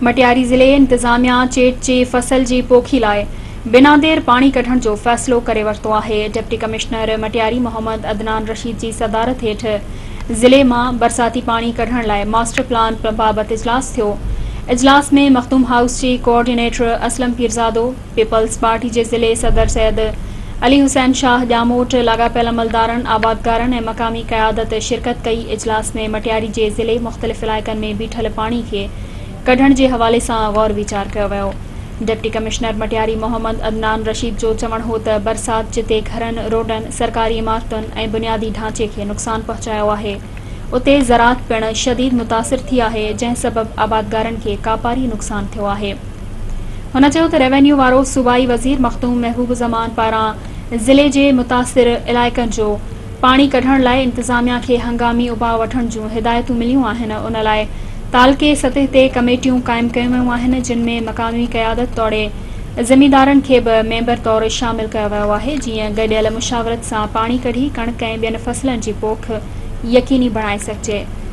مٽياري ضلعي انتظاميا چيٽ جي فصل جي پوکي لاء بنا دير پاڻي ڪڍڻ جو فيصلو ڪري ورتو آهي. ڊپٽي ڪمشنر مٽياري محمد عدنان رشيد جي صدارت هيٺ ضلعي مان برساتي پاڻي ڪڍڻ لاء ماسٽر پلان بابت اجلاس ٿيو. اجلاس ۾ مخدوم هائوس جي coordinator Aslam Pirzado, peoples party جي ضلعي صدر سيد علي حسين شاهه ڄاموٽ، لاڳاپيل عملدارن، آبادگارن ۽ مقامي قيادت شرڪت ڪئي. اجلاس ۾ مٽياري جي ضلعي مختلف علائقن ۾ بيٺل پاڻي کي ڪڍڻ جي حوالي سان غور ويچار ڪيو ويو. ڊپٽي ڪمشنر مٽياري محمد عدنان رشيد جو چوڻ هو ته برسات جتي گهرن، روڊن، سرڪاري عمارتن ۽ بنيادي ڍانچي کي نقصان پهچايو آهي اتي زراعت پڻ شديد متاثر ٿي آهي جنهن سبب آبادگارن کي ڪاپاري نقصان ٿيو آهي. هن چيو ته ريونيو وارو صوبائي وزير مخدوم محبوب الزمان پاران ضلعي جي متاثر علائقن جو پاڻي ڪڍڻ لاء انتظاميا کي هنگامي اپاء وٺڻ جون هدايتون مليون آهن ان لاء تعلقي سطح تي ڪميٽيون قائم ڪيون ويون آهن جن ۾ مقامي قيادت توڙي زميندارن کي به ميمبر طور شامل ڪيو ويو آهي جيئن گڏيل مشاورت سان پاڻي ڪڍي ڪڻڪ ۽ ٻين فصلن جي پوک يقيني بڻائي سگهجي.